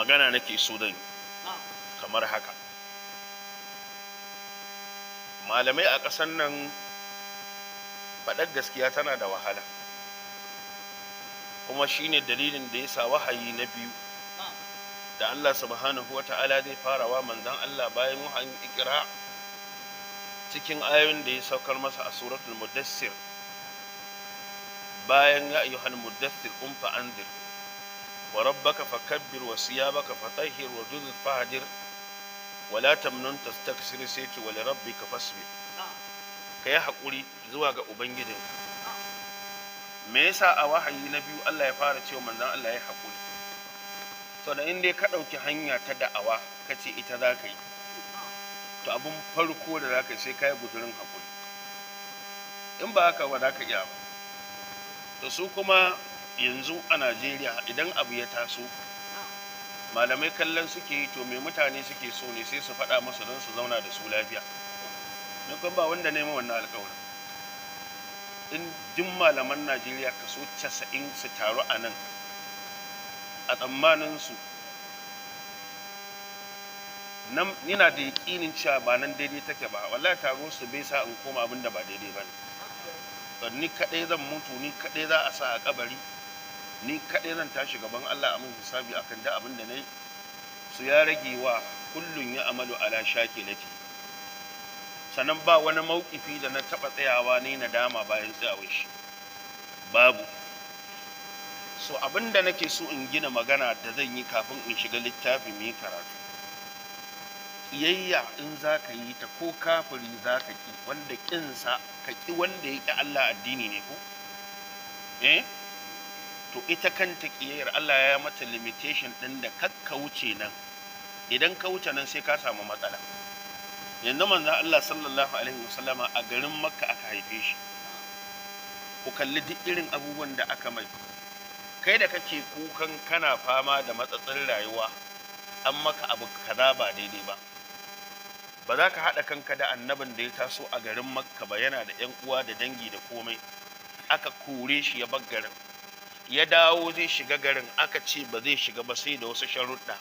Magana nake so zan yi kamar haka. Malamai a ƙasar nan, faɗar gaskiya tana da wahala, kuma shine dalilin da ya sa wahayi na biyu da Allah subhanahu wa ta'ala zai farawa manzon Allah bayan wahayin Iqra, cikin ayoyin da ya saukar masa a Suratul Mudassir, bayan يا أيها المدثر قم فأنذر وربك فكبر وثيابك فطهر والرجز فاهجر ولا تمنن تستكثر, sai ce ولربك فاصبر, ka yi haƙuri zuwa ga ubangijinka. Me yasa a wahayi na biyu Allah ya fara cewa manzon Allah ya haƙuri? To da in dai ka ɗauki hanya ta da'awa, ka ce ita za ka yi, to abin farko da za ka yi, sai ka yi guzurin haƙuri. In ba haka ba, za ka iya ba. To su kuma yanzu a Najeriya, idan abu ya taso, malamai kallon suke yi, to me mutane suke so ne, sai su faɗa musu don su zauna da su lafiya. Ni kuma ba wanda neman wannan alƙawarin. In duk malaman Najeriya kaso 90 su taru a nan, a tsammanin su nan ina da yaƙinin cewa ba nan daidai take ba. Wallahi taro su bai sa in koma abin da ba daidai ba ne. Ni kaɗai zan mutu, ni kaɗai za a sa a kabari, ni kaɗai zan tashi gaban Allah a min hisabi akan da abin da na yi. Su ya rage wa كل يعمل على شاكلته. Sannan ba wani mauƙifi da na taɓa tsayawa ne nadama bayan tsayawar shi, babu. So abin da nake so in gina magana da zan yi kafin in shiga littafi mu yi karatu: ƙiyayya in za ka yi ta, ko kafiri za ka ƙi, wanda ƙinsa, ka ƙi wanda ya ƙi Allah addini ne ko eh, to ita kanta ƙiyayyar Allah ya mata limitation ɗin da kakka wuce nan. Idan ka wuce nan, sai ka samu matsala. Yanzu manzon Allah sallallahu alaihi wasallama, a garin Makka aka haife shi. Ku kalli duk irin abubuwan da aka mai. Kai da kake kukan kana fama da matsatsin rayuwa, an maka abu kaza ba daidai ba, ba za ka haɗa kanka da annabin da ya taso a garin Makka ba, yana da 'yan uwa da dangi da komai, aka kore shi ya bar garin, ya dawo zai shiga garin, aka ce ba zai shiga ba sai da wasu sharuɗa.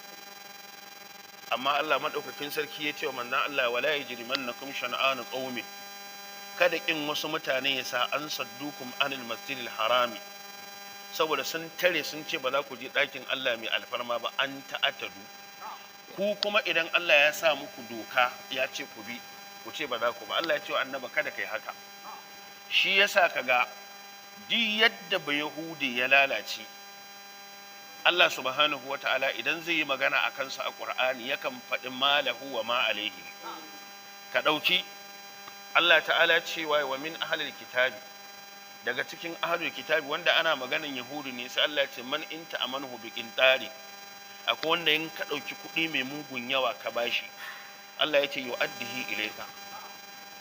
Amma Allah maɗaukakin sarki ya ce wa manzon Allah: ولا يجرمنكم شنآن قوم, kada ƙin wasu mutane ya sa أن صدوكم عن المسجد الحرام, saboda sun tare, sun ce ba za ku je ɗakin Allah mai alfarma ba, أن تعتدوا. Ku kuma idan Allah ya sa muku doka, ya ce ku bi, ku ce ba za ku ba. Allah ya ce wa annaba kada kai haka. Shi yasa kaga duk yadda ba Yahudi ya lalace, Allah subhanahu wata'ala idan zai yi magana a kansa a Ƙur'ani, yakan faɗi ما له وما عليه. Ka ɗauki Allah ta'ala cewa ومن أهل الكتاب, daga cikin ahlul kitabi, wanda ana maganan Yahudu ne, sai Allah ya ce من إن تأمنه بقنطار, akwai wanda in ka ɗauki kuɗi mai mugun yawa ka bashi, Allah ya ce يؤده إليك,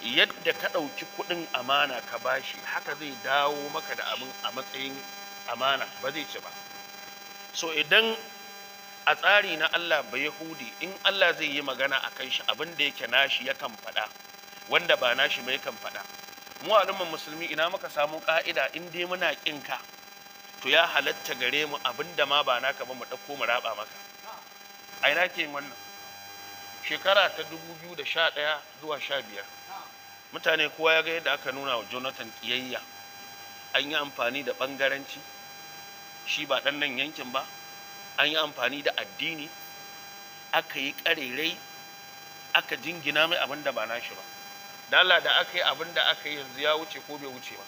yadda ka ɗauki kuɗin amana ka bashi, haka zai dawo maka da abin a matsayin amana, ba zai ci ba. So idan a tsari na Allah, ba Yahudi, in Allah zai yi magana a kan shi, abin da yake nashi yakan faɗa, wanda ba nashi ba yakan faɗa. Mu al'ummar Musulmi, ina muka samu ƙa'ida in dai muna ƙin ka, to ya halatta gare mu abin da ma ba naka ba mu ɗauko mu raba maka? A ina ke yin wannan? Shekara ta 2011 zuwa 15, mutane kowa ya ga yadda aka nuna wa Jonathan ƙiyayya. An yi amfani da ɓangaranci, shi ba ɗan nan yankin ba, an yi amfani da addini, aka yi ƙarerai, aka jingina mai abin da ba nashi ba. Da Allah da aka yi abin da aka yi, yanzu ya wuce ko bai wuce ba?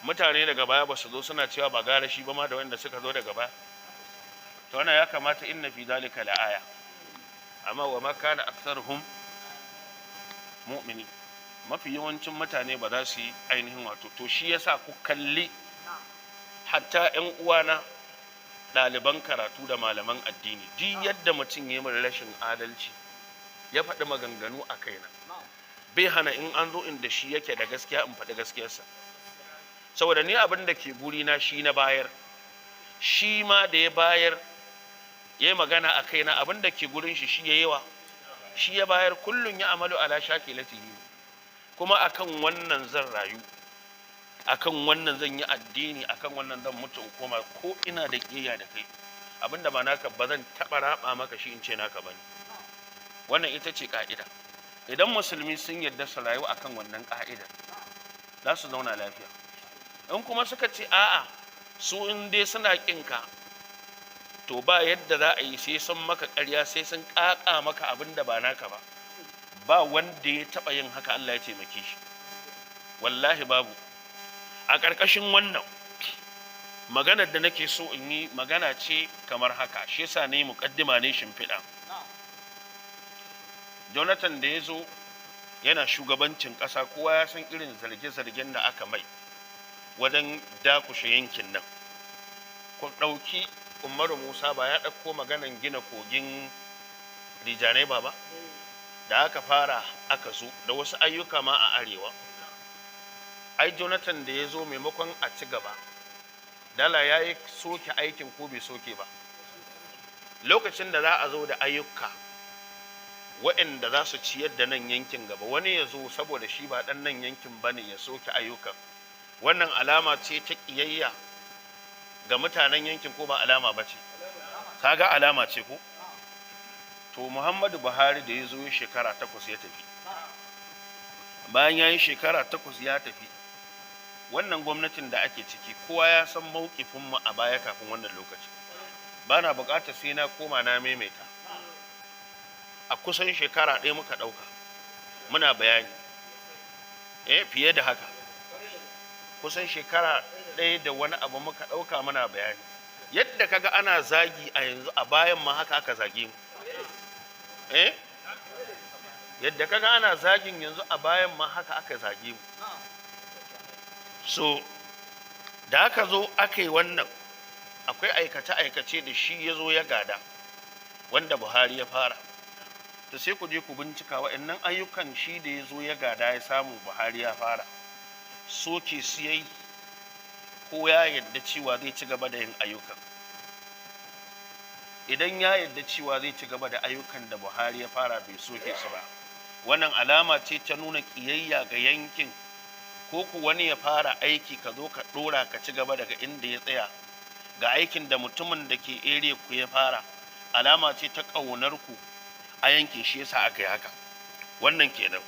Mutane daga baya ba su zo suna cewa ba gara shi ba ma da wanda suka zo daga baya? To wannan ya kamata, إن في ذلك لآية, amma وما كان أكثرهم مؤمنين, mafi yawancin mutane ba za su yi ainihin wato. To shi yasa ku kalli hatta 'yan uwana ɗaliban karatu da malaman addini, duk yadda mutum ya yi min rashin adalci, ya faɗi maganganu a kaina, bai hana in an zo inda shi yake da gaskiya in faɗi gaskiyarsa. Saboda ni abin da ke guri na shi na bayar, shi ma da ya bayar ya yi magana a kaina, abin da ke gurin shi shi ya yi wa shi ya bayar. كل يعمل على شاكلته. Kuma akan wannan zan rayu, akan wannan zan yi addini, akan wannan zan mutu in koma. Ko ina da ƙiyayya da kai, Abinda ba naka ba, zan taɓa raba maka shi in ce naka bane. Wannan ita ce ka'ida. Idan Musulmi sun yarda su rayu akan wannan ka'idar, za su zauna lafiya. In kuma suka ce a'a, su in dai suna ƙinka, to ba yadda za a yi, sai sun maka ƙarya, sai sun ƙaƙa maka abin da ba naka ba. Ba wanda ya taɓa yin haka Allah ya taimake shi, wallahi babu. A ƙarƙashin wannan maganar da nake so in yi, magana ce kamar haka, shi yasa ne muƙaddima, ne shimfiɗa. Jonathan da ya zo yana shugabancin ƙasa, kowa ya san irin zarge-zargen da aka mai wajen dakushe yankin nan. Ku ɗauki Umaru Musa, ba ya ɗauko maganan gina kogin Rijanai ba da aka fara, aka zo da wasu ayyuka ma a arewa. Ai Jonathan da ya zo, maimakon a ci gaba, dala ya yi soke aikin ko bai soke ba? Lokacin da za a zo da ayyuka waɗanda za su ciyar da nan yankin gaba, wani ya zo saboda shi ba ɗan nan yankin ba ne ya soke ayyukan. Wannan alama ce ta ƙiyayya ga mutanen yankin ko ba alama ba ce? Kaga alama ce ko? To, Muhammadu Buhari da ya zo shekara 8 ya tafi, bayan ya yi shekara 8 ya tafi, wannan gwamnatin da ake ciki, kowa ya san maukifinmu a baya kafin wannan lokaci. Ba na bukatar sai na koma na maimaita. A kusan shekara 1 muka ɗauka muna bayani, fiye da haka, kusan shekara 1 da wani abu muka ɗauka muna bayani. Yadda kaga ana zagi a yanzu, a bayan ma haka aka zage mu. Yadda kaga ana zagin yanzu, a bayan ma haka aka zage mu. So da aka zo aka yi wannan, akwai aikace-aikace da shi ya zo ya gada wanda Buhari ya fara. To, sai ku je ku bincika waɗannan ayyukan, shi da ya zo ya gada ya samu Buhari ya fara, soke su yayi ko ya yadda cewa zai ci gaba da yin ayyukan? Idan ya yadda cewa zai ci gaba da ayyukan da Buhari ya fara, bai soke su ba, wannan alama ce ta nuna ƙiyayya ga yankin, ko ku wani ya fara aiki, ka zo ka ɗora ka ci gaba daga inda ya tsaya, ga aikin da mutumin da ke area ku ya fara, alama ce ta ƙaunar ku a yankin, shi yasa aka yi haka. Wannan kenan.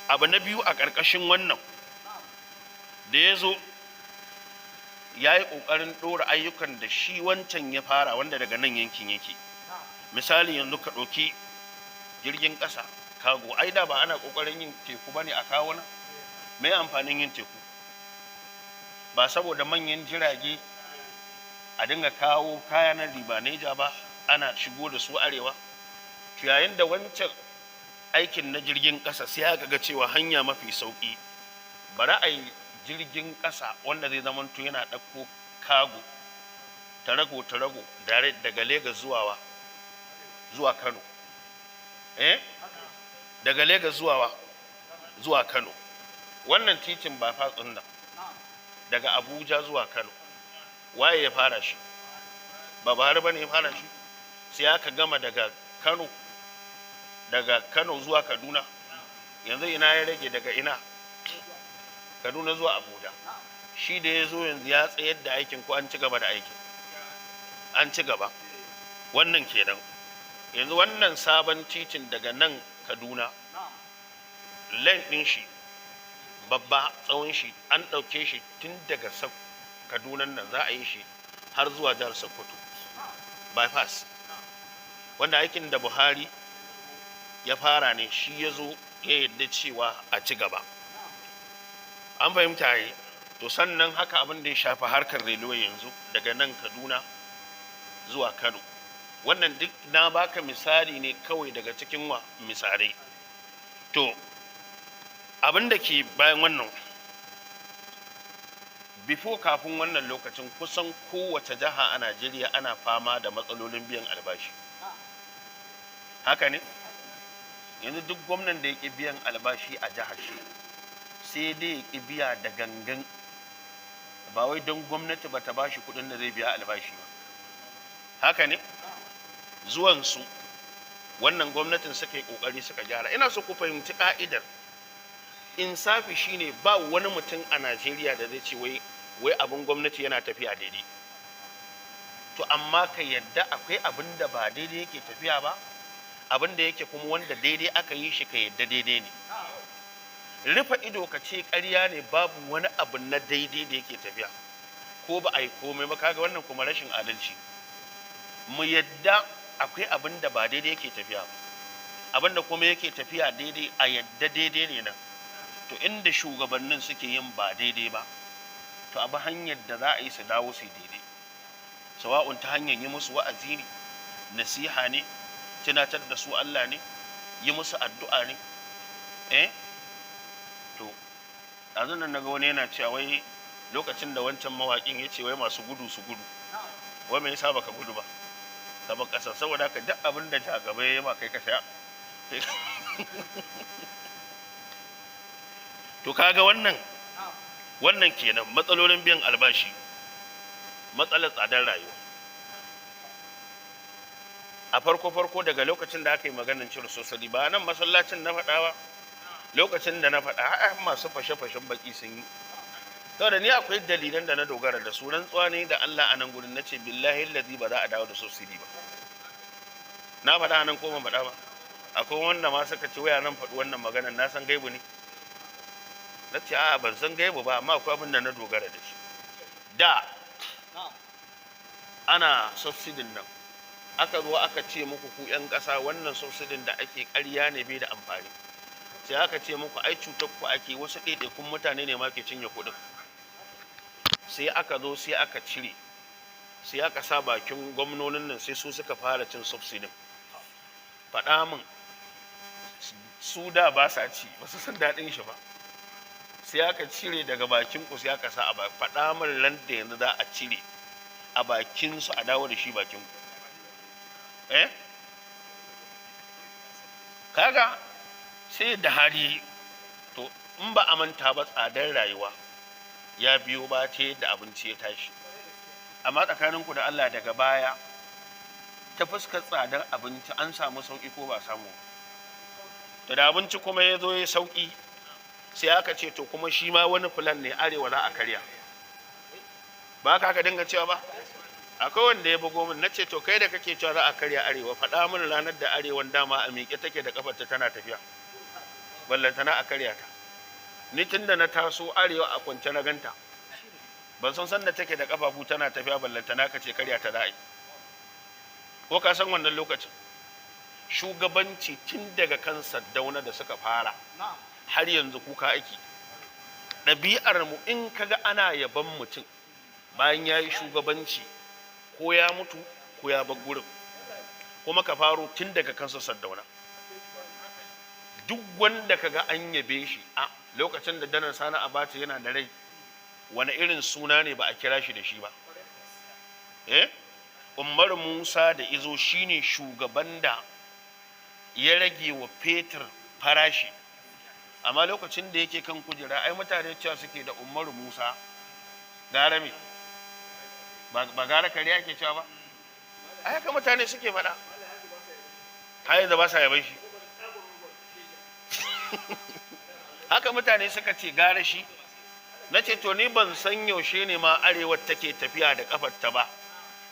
Abu na biyu a ƙarƙashin wannan, da ya zo ya yi ƙoƙarin ɗora ayyukan da shi wancan ya fara, wanda daga nan yankin yake. Misali, yanzu ka ɗauki jirgin ƙasa kago. Ai da ba ana ƙoƙarin yin teku ba ne a kawo nan? Me amfanin yin teku? Ba saboda manyan jirage a dinga kawo kaya na riba neja ba, ana shigo da su arewa? To, yayin da wancan aikin na jirgin ƙasa, sai aka ga cewa hanya mafi sauƙi, bari a yi jirgin ƙasa wanda zai zamanto yana ɗauko kago tarago tarago direct daga Legas zuwa Kano. Daga Legas zuwa Kano. Wannan titin ba fatsin nan daga Abuja zuwa Kano, waye ya fara shi? Ba Buhari bane ya fara shi? Sai aka gama daga Kano zuwa Kaduna. Yanzu ina ya rage? Daga ina? Kaduna zuwa Abuja. Shi da ya zo yanzu, ya tsayar da aikin ko an ci gaba da aikin? An ci gaba. Wannan kenan. Yanzu wannan sabon titin daga nan Kaduna, lane ɗin shi babba, tsawon shi, an ɗauke shi tun daga Kaduna nan, za a yi shi har zuwa jihar Sokoto, bypass, wanda aikin da Buhari ya fara ne, shi ya zo ya yadda cewa a ci gaba. An fahimta yi? To, sannan haka abin da ya shafi harkar railway yanzu daga nan Kaduna zuwa Kano. Wannan duk na baka misali ne kawai daga cikin wa misalai. To, abin da ke bayan wannan, before, kafin wannan lokacin, kusan kowace jiha a Najeriya ana fama da matsalolin biyan albashi. Haka ne? Yanzu duk gwamnan da ya ƙi biyan albashi a jihar shi, sai dai ya ƙi biya da gangan, ba wai don gwamnati ba ta bashi kuɗin da zai biya albashi ba. Haka ne? Zuwansu wannan gwamnatin, suka yi ƙoƙari suka gyara. Ina so ku fahimci ka'idar insafi shine, ba wani mutum a Najeriya da zai ce wai abin gwamnati yana tafiya daidai. To amma ka yadda akwai abin da ba daidai yake tafiya ba, abin da yake kuma wanda daidai aka yi shi, ka yadda daidai ne. Rufe ido ka ce ƙarya ne, babu wani abu na daidai da yake tafiya, ko ba a yi komai ba, kaga wannan kuma rashin adalci. Mu yadda akwai abin da ba daidai yake tafiya ba, abin da kuma yake tafiya daidai, a yadda daidai ne nan. To inda shugabannin suke yin ba daidai ba, to abu hanyar da za a yi su dawo su yi daidai, sawa'un ta hanyar yi musu wa'azi ne, nasiha ne, tunatar da su Allah ne, yi musu addu'a ne. To ɗazun nan naga wani yana cewa wai lokacin da wancan mawaƙin ya ce wai masu gudu su gudu, wai me yasa baka gudu ba ka bar ƙasa? Saboda haka duk abin da ja gaba ya yi ma, kai ka sha. To kaga wannan kenan. Matsalolin biyan albashi, matsalar tsadar rayuwa. A farko farko, daga lokacin da aka yi maganin cire subsidy, ba nan masallacin na faɗa ba. Lokacin da na faɗa, har masu fashe-fashen baki sun yi. Saboda ni akwai dalilan da na dogara da su. Rantsuwa ne da Allah a nan gurin, na ce billahi lazi ba za a dawo da subsidy ba. Na faɗa nan ko ban faɗa ba? Akwai wanda ma suka ce waya nan faɗi wannan maganar, na san gaibu ne. Na ce a'a, ban san gaibu ba, amma akwai abin da na dogara da shi. Da ana subsidin nan, aka zo aka ce muku, ku 'yan ƙasa, wannan subsidin da ake ƙarya ne, bai da amfani. Sai aka ce muku ai cutar ku ake, wasu ɗaiɗaikun mutane ne ma ke cinye kuɗin. Sai aka zo sai aka cire, sai aka sa bakin gwamnonin nan, sai su suka fara cin subsidin. Faɗa min, su da ba sa ci, ba su san daɗin shi ba. Sai aka cire daga bakin ku, sai aka sa a ba. Faɗa min ran da yanzu za a cire a bakin su a dawo da shi bakin ku. Kaga sai da hali. To in ba a manta ba, tsadar rayuwa ya biyo ba ta yadda abinci ya tashi. Amma tsakaninku da Allah, daga baya ta fuskar tsadar abinci an samu sauƙi ko ba samu? To da abinci kuma ya zo ya sauƙi, sai aka ce to kuma shi ma wani plan ne, arewa za a karya. Ba ka aka dinga cewa ba? Akwai wanda ya bugo min, na ce to kai da kake cewa za a karya arewa, faɗa min ranar da arewan dama a miƙe take da kafarta tana tafiya, ballantana a karya ta. Ni tun da na taso arewa a kwance na ganta, ban san sanda take da kafafu tana tafiya, ballantana ka ce karya ta za a yi. Ko ka san wannan lokacin? Shugabanci tun daga kan Saddauna da suka fara har yanzu kuka ake. Ɗabi'ar mu, in kaga ana yaban mutum bayan ya yi shugabanci, ko ya mutu ko ya bar gurin. Kuma ka faro tun daga kansa Saddauna, duk wanda kaga an yabe shi a lokacin da Danar Sani Abacha yana da rai, wani irin suna ne ba a kira shi da shi ba? Umar Musa da izo shine shugaban da ya rage wa fetur farashi, amma lokacin da yake kan kujera, ai mutane cewa suke da Umaru Musa gara me, ba gara kare ake cewa ba? Ai haka mutane suke faɗa. Har yanzu ba sa yaban shi. Haka mutane suka ce gara shi. Na ce to ni ban san yaushe ne ma arewa take tafiya da kafarta ba,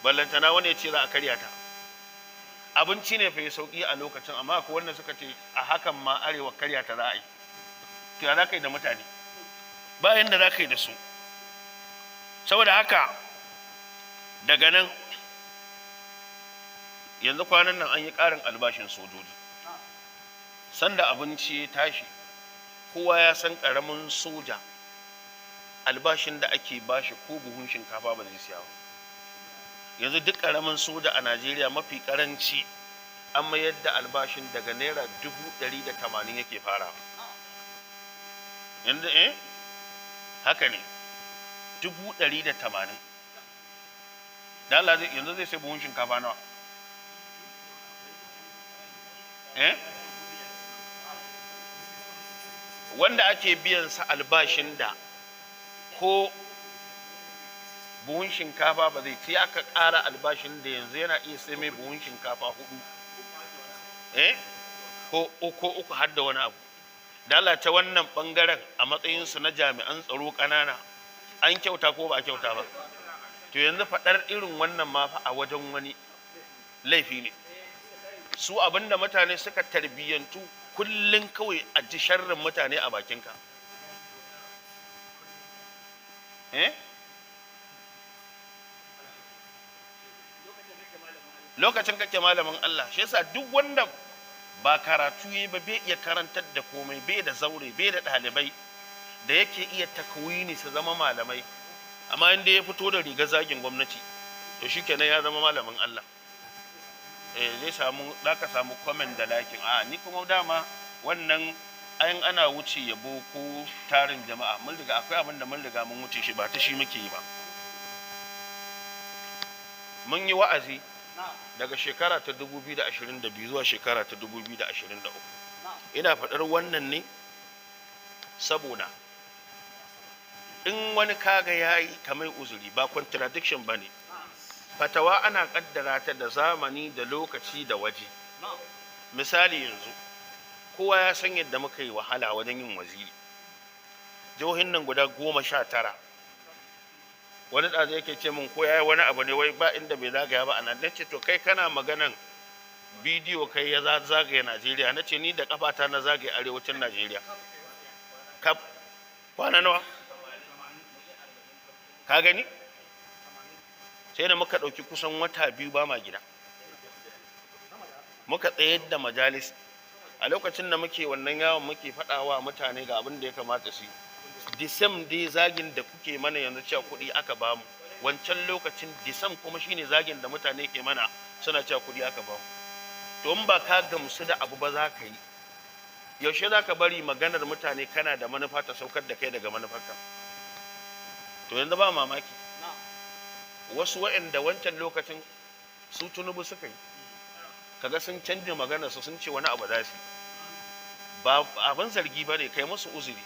ballantana wani ya ce za a karya ta. Abinci ne fa ya sauki a lokacin, amma akwai wanda suka ce a hakan ma arewa karya ta za a yi. To ya za ka yi da mutane? Bayan da za ka yi da su. Saboda haka daga nan yanzu, kwanan nan an yi ƙarin albashin sojoji. Sanda abinci ya tashi, kowa ya san ƙaramin soja albashin da ake bashi ko buhun shinkafa ba zai siya ba. Yanzu duk ƙaramin soja a Najeriya, mafi ƙaranci an mayar da albashin daga naira 180,000 yake fara yanzu. Haka ne, 180,000. Da Allah, yanzu zai sai buhun shinkafa nawa? Wanda ake biyan sa albashin da ko buhun shinkafa ba zai ci, aka ƙara albashin da yanzu yana iya sai mai buhun shinkafa hudu, ko uku, uku har da wani abu. Da Allah, ta wannan bangaren, a matsayinsu na jami'an tsaro ƙanana, an kyauta ko ba a kyauta ba? To yanzu faɗar irin wannan ma fa a wajen wani laifi ne. Su abinda mutane suka tarbiyyantu, kullum kawai a ji sharrin mutane a bakinka. Eh, lokacin kake malamin Allah. Shi yasa duk wanda ba karatu yi ba, bai iya karantar da komai, bai da zaure, bai da ɗalibai da yake iya takwini su zama malamai, amma inda ya fito da riga zagin gwamnati, to shikenan, ya zama malamin Allah. Eh, zai samu, zaka samu comment da liking. A ni kuma dama wannan ayin ana wuce yabo ko tarin jama'a, mun riga, akwai abin da mun riga mun wuce shi, ba ta shi muke yi ba. Mun yi wa'azi daga shekara ta 2022 zuwa shekara ta 2023. Ina faɗar wannan ne saboda in wani kaga yayi kamar uzuri, ba contradiction ba ne. Fatawa ana kaddara ta da zamani da lokaci da waje. Misali, yanzu kowa ya san yadda muka yi wahala wajen yin Waziri, jihohin nan guda 19. Wani ɗazu yake ce min ko yayi wani abu ne, wai ba inda bai zagaya ba a nan. Nace, "To kai kana maganan bidiyo, kai ya zagaye Najeriya." Nace, "Ni da kafata na zagaye arewacin Najeriya kaf. Kwana nawa ka gani? Sai da muka ɗauki kusan wata 2 ba ma gida, muka tsayar da majalis. A lokacin da muke wannan yawon, muke faɗawa mutane ga abin da ya kamata su yi. The same dai zagin da kuke mana yanzu cewa kuɗi aka bamu, wancan lokacin the same kuma shine zagin da mutane ke mana, suna cewa kuɗi aka bamu. To in ba ka gamsu da abu ba za ka yi, yaushe za ka bari maganar mutane kana da manufa ta saukar da kai daga manufarka? To yanzu ba mamaki wasu waɗanda wancan lokacin su Tunubu suka yi, kaga sun canja maganar su, sun ce wani abu za su yi. Ba abin zargi ba ne, kai musu uzuri.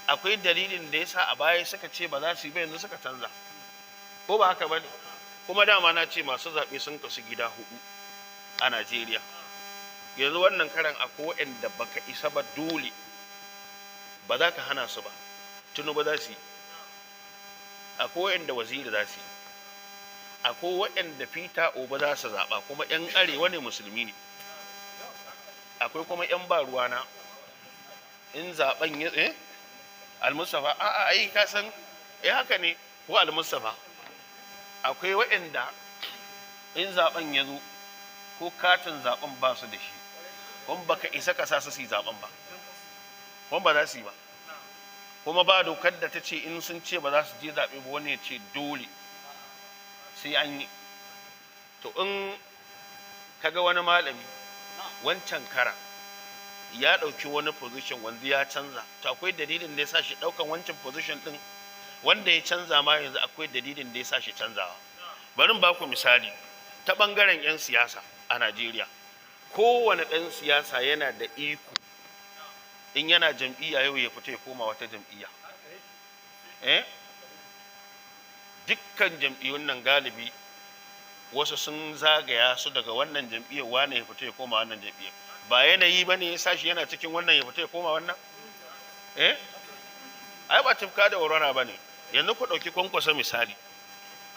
Akwai dalilin da yasa a baya suka ce ba za su yi ba, yanzu suka canza, ko ba haka ba ne? Kuma dama na ce masu zaɓe sun kasu gida hudu a Najeriya. Yanzu wannan karan akwai waɗanda baka isa ba, dole ba za ka hana su ba, Tunubu za su yi. Akwai waɗanda Waziri za su yi. Akwai waɗanda Peter Obi za su zaɓa, kuma 'yan arewa ne, musulmi ne. Akwai kuma 'yan ba ruwana in zaɓen ya Almustafa. A'a, ai ka san haka ne ko Almustafa. Akwai waɗanda in zaɓen ya zo, ko katin zaɓen ba su da shi, kuma baka isa ka sa su yi zaɓen ba, kuma ba za su yi ba. Kuma ba dokar da ta ce in sun ce ba za su je zaɓe ba, wani ya ce dole sai an yi. To in kaga wani malami wancan kara ya ɗauki wani position wanda ya canza, to akwai dalilin da ya sa shi ɗaukan wancan position ɗin. Wanda ya canza ma yanzu, akwai dalilin da ya sa shi canzawa. Bari in baku misali ta ɓangaren 'yan siyasa a Najeriya. Kowane ɗan siyasa yana da iko in yana jam'iyya yau ya fita ya koma wata jam'iyya. Dukkan jam'iyyun nan galibi wasu sun zagaya su daga wannan jam'iyyar, wane ya fita ya koma wannan jam'iyyar. Ba yanayi ba ne ya sa shi yana cikin wannan ya fita ya koma wannan? Ai ba tufka da warwara ba ne. Yanzu ku ɗauki Kwankwasa misali.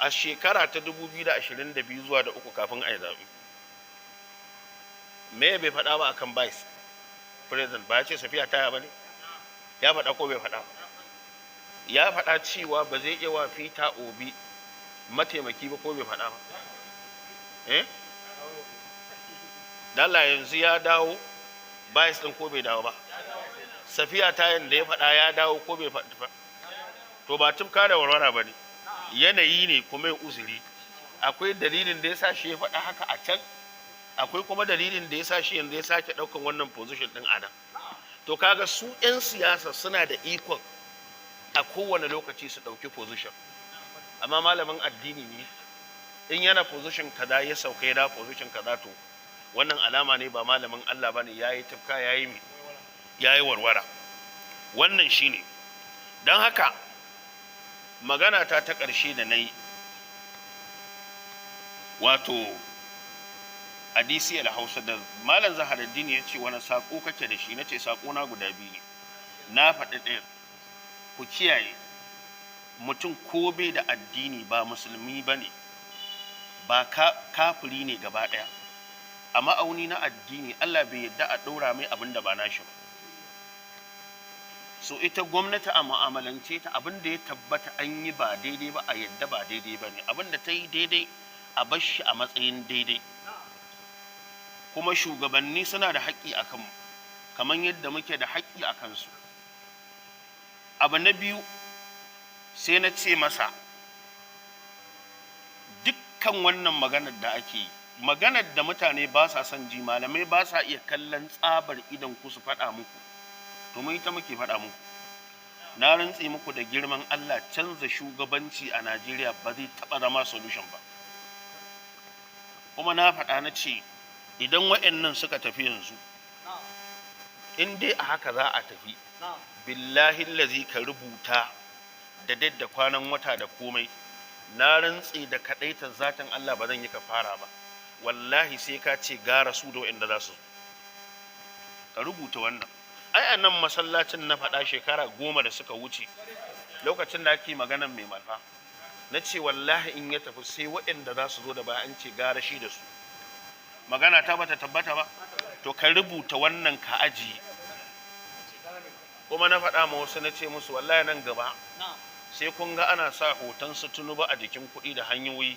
A shekara ta 2022 zuwa da uku, kafin a yi zaɓe, me bai faɗa ba akan vice president? Ba ya ce Safiya Taya ba ne? Ya faɗa ko bai faɗa ba? Ya faɗa cewa ba zai iya wa Peter Obi mataimaki ba, ko bai faɗa ba? Eh, dala yanzu ya dawo vice ɗin ko bai dawo ba? Safiya Tayan da ya faɗa, ya dawo ko bai faɗa ba? To ba tufka da warwara ba ne, yanayi ne kuma ya uzuri. Akwai dalilin da ya sa shi ya faɗa haka a can, akwai kuma dalilin da ya sa shi yanzu ya sake ɗaukan wannan position ɗin a nan. To kaga su 'yan siyasa suna da ikon a kowane lokaci su ɗauki position, amma malamin addini ne in yana position kaza ya sauka ya da position kaza, to wannan alama ne ba malamin Allah bane, yayi tufka, yayi mi, yayi warwara. Wannan shine. Don haka magana ta ta ƙarshe da na yi, wato a DCL Hausa, da Malam Zaharaddin ya ce, "Wani saƙo kake da shi?" Na ce saƙo na guda biyu ne, na faɗi ɗaya. Ku kiyaye, Mutum ko bai da addini, ba Musulmi ba ne, ba kafiri ne gaba ɗaya, a ma'auni na addini Allah bai yadda a ɗora mai abin da ba nashi ba. So ita gwamnati a mu'amalance ta, abin da ya tabbata an yi ba daidai ba, a yadda ba daidai ba ne. Abin da ta yi daidai, a bar shi a matsayin daidai. Kuma shugabanni suna da haƙƙi a kanmu kamar yadda muke da haƙƙi a kansu. Abu na biyu, sai na ce masa dukkan wannan maganar da ake yi, maganar da mutane ba sa son ji, malamai ba sa iya kallon tsabar idan ku su faɗa muku, to mun ita muke faɗa muku. Na rantse muku da girman Allah, canza shugabanci a Najeriya ba zai taɓa zama solution ba. Kuma na faɗa, na ce idan wa'annan suka tafi yanzu, in dai a haka za a tafi, billahi lazi, ka rubuta da da kwanan wata da komai, na rantse da kaɗaitar zatin Allah, ba zan yi kafara ba, wallahi sai ka ce gara su da wa'anda za su. Ka rubuta wannan. Ai a nan masallacin na faɗa shekara 10 da suka wuce, lokacin da ake maganan Mai Malfa, na ce wallahi in ya tafi, sai waɗanda za su zo da baya an ce gara shi da su. Magana ta bata tabbata ba? To ka rubuta wannan ka ajiye. Kuma na faɗa ma wasu, na ce musu wallahi nan gaba sai kun ga ana sa hoton su Tunubu a jikin kuɗi da hanyoyi,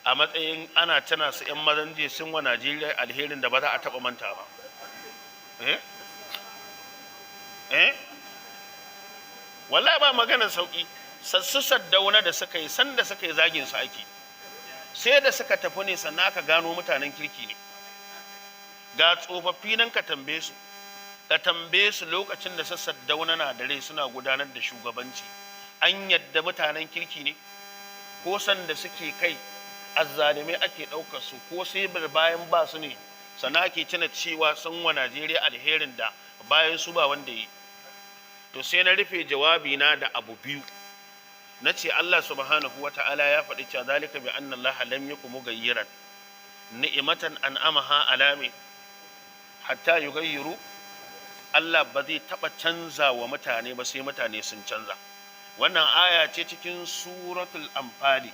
a matsayin ana tana su 'yan mazan jiya, sun wa Najeriya alherin da ba za a taɓa manta ba. Eh eh, wallahi ba maganar sauki. Sassu Saddauna da suka yi, sanda suka yi, zagin su ake, sai da suka tafi ne sannan aka gano mutanen kirki ne. Ga tsofaffi nan, ka tambaye su, ka tambaye su lokacin da Saddauna na da rai suna gudanar da shugabanci, an yadda mutanen kirki ne, ko sanda suke kai azzalumai ake ɗaukar su, ko sai bayan ba su ne sannan ake tuna cewa sun wa Najeriya alherin da bayan su ba wanda yi. To sai na rufe jawabi na da abu biyu. Na ce Allah subhanahu wa ta'ala ya faɗi cewa zalika bi anna Allah lam yakum mughayyiran ni'matan an'amaha alami hatta yughayyiru. Allah ba zai taɓa canza wa mutane ba sai mutane sun canza. Wannan aya ce cikin Suratul Anfali.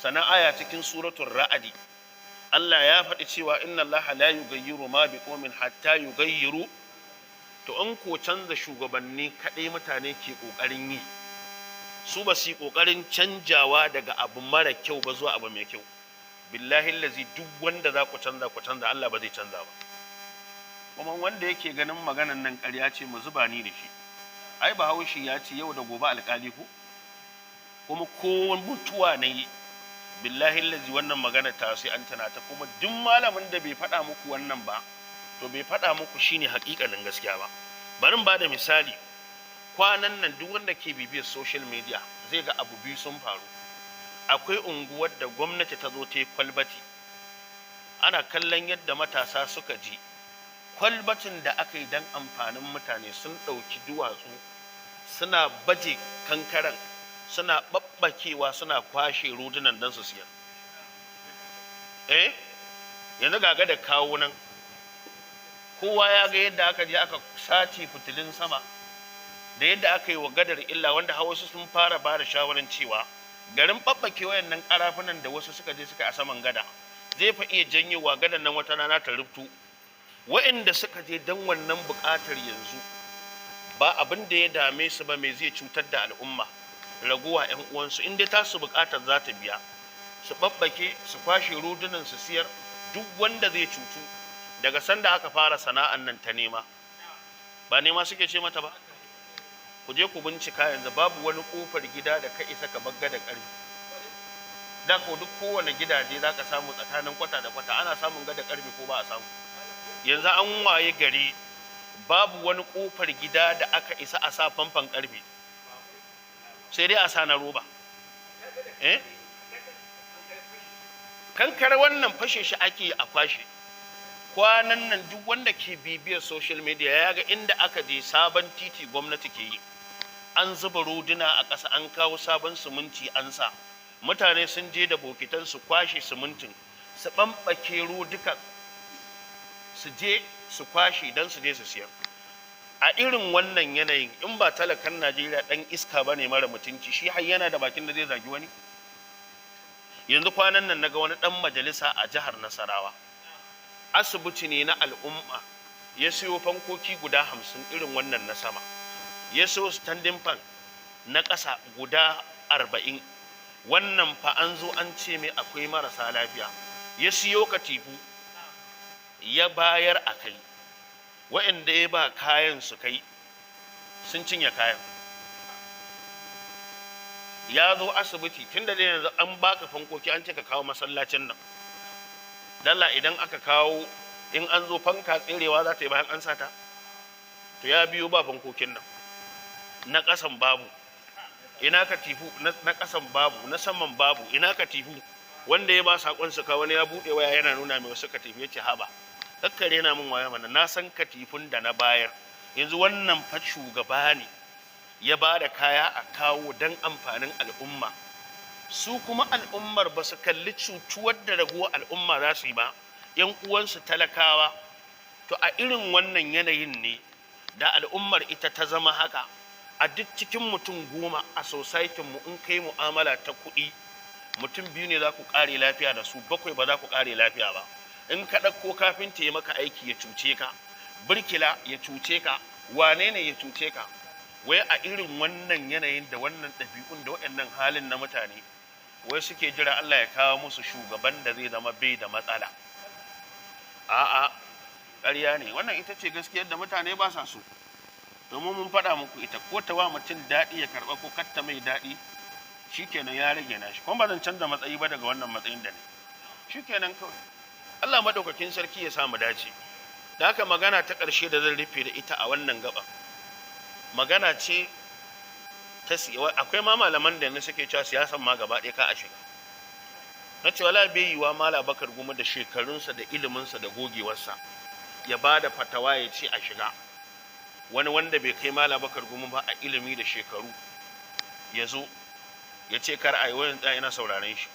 Sannan aya cikin Suratul Ra'adi, Allah ya faɗi cewa inna Allah la yughayyiru ma biqaumin hatta yughayyiru. To in ko canza shugabanni kaɗai mutane ke ƙoƙarin yi, su ba su yi ƙoƙarin canjawa daga abu mara kyau ba zuwa abu mai kyau, billahi lazi, duk wanda za ku canza, ku canza, Allah ba zai canza ba. Kuma wanda yake ganin maganan nan ƙarya ce, mu zuba ni da shi. Ai Bahaushe ya ce yau da gobe alƙali ko. Kuma ko mutuwa na yi, billahi lazi, wannan magana ta sai an tana ta. Kuma duk malamin da bai faɗa muku wannan ba, to bai faɗa muku shine haƙiƙanin gaskiya ba. Bari ba da misali. Kwanan nan, duk wanda ke bibiyar social media zai ga abu biyu sun faru. Akwai unguwar da gwamnati ta zo ta yi kwalbati. Ana kallon yadda matasa suka ji kwalbatin da aka yi don amfanin mutane, sun ɗauki duwatsu suna baje kankaren, suna ɓaɓɓakewa, suna kwashe rodunan don su siyar. Eh, yanzu gaga da kawo nan, kowa ya ga yadda aka je aka sace fitilun sama da yadda aka yi wa gadar illa, wanda wasu sun fara ba da shawarar cewa garin ɓaɓɓake wayannan ƙarafunan da wasu suka je suka a saman gada zai fa iya janyowa gadan nan wata rana ta ruftu. Wayanda suka je don wannan buƙatar, yanzu ba abin da ya dame su ba mai zai cutar da al'umma, raguwa 'yan uwansu. In dai tasu buƙatar za ta biya, su ɓaɓɓake, su kwashe rodunan, su siyar, duk wanda zai cutu. Daga sanda aka fara sana'an nan ta nema, ba nema suke ce mata ba, ku je ku bincika, yanzu babu wani kofar gida da ka isa ka bagga da ƙarfi. Da ko duk kowane gidaje za ka samu tsakanin kwata da kwata ana samun gada ƙarfi, ko ba a samu? Yanzu an waye gari babu wani kofar gida da aka isa a sa famfan ƙarfe, sai dai a sa na roba. Eh, kankare wannan fashe shi ake a kwashe. Kwanan nan, duk wanda ke bibiyar social media ya ga inda aka je sabon titi gwamnati ke yi, an zuba roduna a ƙasa, an kawo sabon siminti an sa. Mutane sun je da bokitan su kwashe simintin, su ɓamɓake rodukan, su je su kwashe don su je su siyar. A irin wannan yanayin, in ba talakan Najeriya ɗan iska ba ne mara mutunci, shi har yana da bakin da zai zagi wani. Yanzu kwanan nan naga wani ɗan majalisa a jihar Nasarawa, asibiti ne na al'umma, ya siyo fankoki guda 50 irin wannan na sama, ya siyo standing fan na ƙasa guda 40. Wannan fa an zo an ce mai akwai marasa lafiya. Ya siyo katifu ya bayar a kai. Wa'anda ya ba kayan su kai, sun cinye kayan. Ya zo asibiti, tun da yanzu an baka fankoki, an ce ka kawo masallacin nan. Dalla, idan aka kawo, in an zo fanka tserewa za ta yi bayan an sata. To ya biyo ba fankokin nan, na ƙasan babu, ina katifu? Na ƙasan babu, na saman babu, ina katifu? Wanda ya ba sakon su ka, wani ya buɗe waya yana nuna mai wasu katifu, ya ce, "Haba, kakkare na min waya mana, na san katifun da na bayar." Yanzu wannan fa shugaba ne ya ba da kaya a kawo don amfanin al'umma. Su kuma al'ummar ba su kalli cutuwar da raguwar al'umma za su yi ba, yan uwansu talakawa. To a irin wannan yanayin ne da al'ummar ita ta zama haka. A duk cikin mutum 10 a society mu, in kai mu'amala ta kuɗi, mutum biyu ne za ku ƙare lafiya da su, bakwai ba za ku ƙare lafiya ba. In ka ɗauko kafinta ya maka aiki, ya cuce ka, birkila ya cuce ka, wane ne ya cuce ka. Wai a irin wannan yanayin da wannan ɗabi'un da waɗannan halin na mutane, wai suke jira Allah ya kawo musu shugaban da zai zama bai da matsala. A'a, ƙarya ne. Wannan ita ce gaskiyar da mutane ba sa so, domin mun faɗa muku ita. Ko ta wa mutum daɗi ya karɓa, ko katta mai daɗi, shikenan, ya rage nashi. Kuma ba zan canza matsayi ba daga wannan matsayin da ne, shikenan kawai. Allah madaukakin sarki ya sa mu dace. Da haka, magana ta ƙarshe da zan rufe da ita a wannan gaba, magana ce ta akwai ma malaman da yanzu suke cewa siyasan ma gaba ɗaya ka a shiga. Na ce wala bai yiwa Malam Bakar Gumi, da shekarunsa da iliminsa da gogewarsa, ya ba da fatawa ya ce a shiga. Wani wanda bai kai Malam Bakar Gumi ba a ilimi da shekaru ya zo ya ce kar a yi, wayan tsaya ina sauraren shi.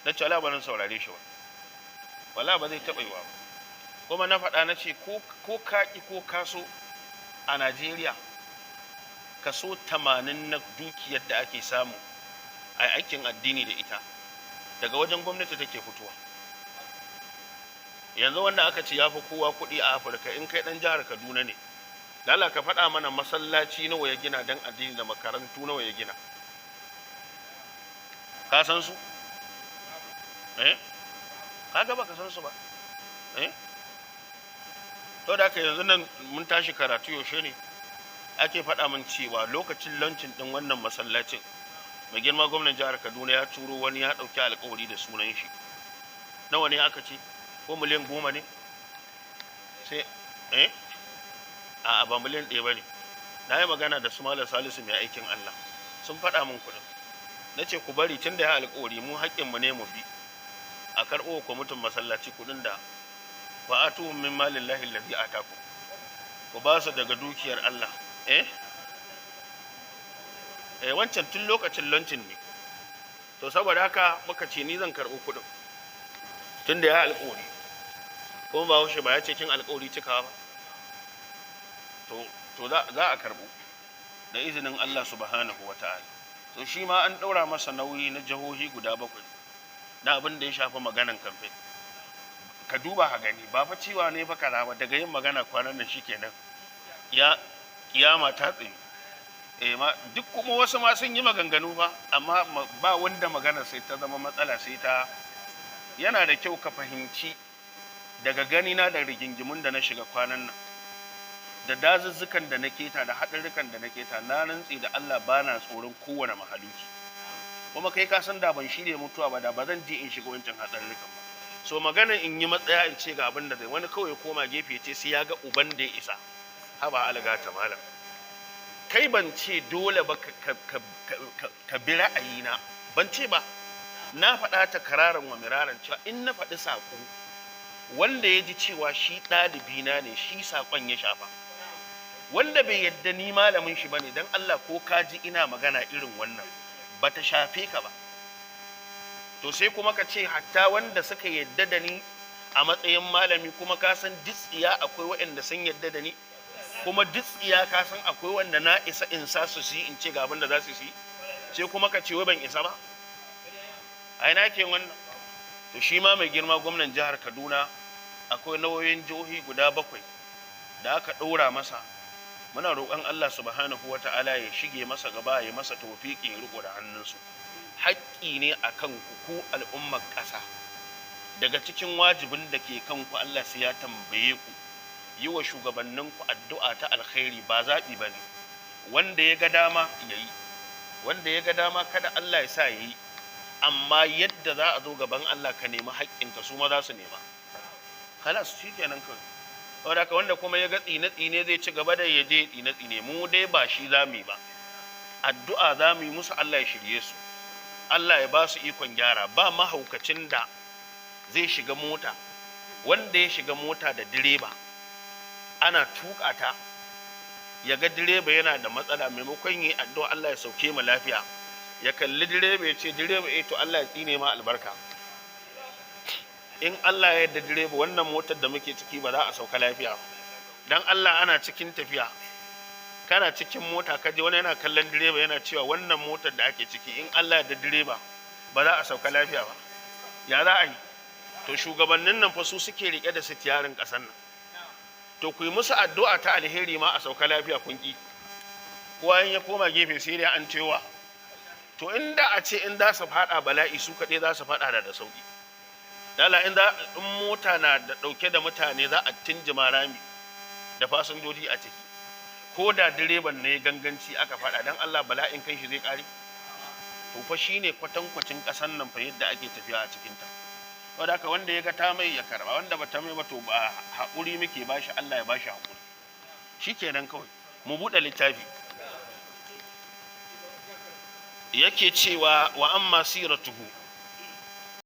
Na ce wala ba zan saurare shi ba, wala ba zai taɓa yiwa ba. Kuma na faɗa na ce ko ka ƙi ko ka so, a Najeriya kaso 80 na dukiyar da ake samu a aikin addini da ita daga wajen gwamnati take fitowa. Yanzu wanda aka ce ya fi kowa kuɗi a Afirka, in kai ɗan jihar Kaduna ne, lala ka faɗa mana masallaci nawa ya gina don addini da makarantu nawa ya gina. Ka san su? Eh, kaga ba ka san su ba. Eh, to da haka yanzu nan mun tashi karatu, yaushe ne ake faɗa min cewa lokacin launching ɗin wannan masallacin, mai girma gwamnan jihar Kaduna ya turo wani ya ɗauki alkawari da sunan shi. Nawa ne aka ce? Ko miliyan 10 ne? Sai eh, a'a, ba miliyan 1 ba ne. Na yi magana da su Malam Salisu mai aikin Allah, sun faɗa min kuɗin. Na ce ku bari, tun da ya alkawari, mu haƙƙinmu ne mu bi a karɓo kwamitin masallaci kuɗin da wa atuhum min malillahi allazi atakum, ku ba su daga dukiyar Allah. Eh eh, wancan tun lokacin launching ne. To saboda haka muka ce ni zan karɓo kuɗin, tun da ya alƙawari. Kuma ba ba ya ce kin alƙawari cikawa ba. To za a karɓo da izinin Allah subhanahu wa ta'ala. To shi ma an ɗaura masa nauyi na jihohi guda bakwai na abin da ya shafi maganan kamfe. Ka duba ka gani, ba fa ciwa ne fa kaza ba. Daga yin magana kwanan nan, shikenan, ya kiyama ta tsaye. Eh ma duk kuma wasu ma sun yi maganganu fa, amma ba wanda magana sai ta zama matsala. Sai ta yana da kyau ka fahimci, daga ganina da rigingimun da na shiga kwanan nan, da dazuzzukan da na keta, da haɗarurrukan da na keta, na rantsi da Allah ba na tsoron kowane mahaluki. Kuma kai ka san da ban shirya mutuwa ba, da ba zan je in shiga wancan haɗarurrukan ba. So maganar in yi matsaya in ce ga abin da zai, wani kawai ya koma gefe ya ce sai ya ga uban da ya isa. Haba, alga ta malam, kai ban ce dole ba ka bi ra'ayina, ban ce ba. Na faɗa ta kararan wa miraran cewa in na faɗi saƙo, wanda ya ji cewa shi ɗalibina ne, shi saƙon ya shafa. Wanda bai yadda ni malamin shi bane, dan Allah ko ka ji ina magana irin wannan, bata shafe ka ba. To sai kuma ka ce hatta wanda suka yadda da ni a matsayin malami, kuma ka san tsiya akwai waɗanda sun yadda da ni. Kuma duk tsiya ka san akwai wanda na isa in sa su yi, in ce ga abin da za su yi, sai kuma ka ce wai ban isa ba. A ina ke wannan? To, shi ma mai girma gwamnan jihar Kaduna, akwai nauyin jihohi guda bakwai da aka ɗora masa. Muna roƙon Allah Subhanahu wa Ta'ala ya shige masa gaba, ya masa tawfiƙi, ya riko da hannunsu. Haƙƙi ne a kan ku, ku al'ummar ƙasa. Daga cikin wajibin da ke kanku, Allah sai ya tambaye ku, yi wa shugabanninku addu'a ta alkhairi. Ba zaɓi ba ne. Wanda ya ga dama ya yi, wanda ya ga dama kada Allah ya sa ya yi. Amma yadda za a zo gaban Allah ka nemi haƙƙinka, su ma za su nema. Khalas, shi kenan kawai. Saboda haka, wanda kuma ya ga tsine tsine zai ci gaba da ya je tsine tsine, mu dai ba shi za mu yi ba. Addu'a za mu yi musu, Allah ya shirye su, Allah ya ba su ikon gyara. Ba mahaukacin da zai shiga mota, wanda ya shiga mota da direba ana tuƙa ta, ya ga direba yana da matsala, maimakon yi addu'a Allah ya sauke mu lafiya, ya kalli direba ya ce, "Direba, eh, to Allah ya tsine ma albarka. In Allah ya yarda, direba, wannan motar da muke ciki ba za a sauka lafiya ba." Dan Allah, ana cikin tafiya, kana cikin mota, kaje wani yana kallon direba yana cewa wannan motar da ake ciki, in Allah ya yarda, direba, ba za a sauka lafiya ba, ya za a yi? To, shugabannin nan fa su suke rike da sitiyarin ƙasar nan. To, ku yi musu addu'a ta alheri ma a sauka lafiya, kun ki. Kowa in ya koma gefe sai dai an cewa to, inda a ce in za su fada bala'i su kaɗai za su fada da sauki. Dala in mota na da ɗauke da mutane za a tinjima rami da fasinjoji a ciki, ko da direban ne ganganci aka fada, dan Allah bala'in kan shi zai kare? To fa, shine kwatankwacin ƙasan nan fa, yadda ake tafiya a cikin ta. Wanda haka, wanda ya ga ta mai ya karba, wanda ba ta mai ba, to ba haƙuri muke bashi, Allah ya bashi haƙuri. Shikenan kawai. Mu buɗe littafi. Yake cewa wa amma siratuhu.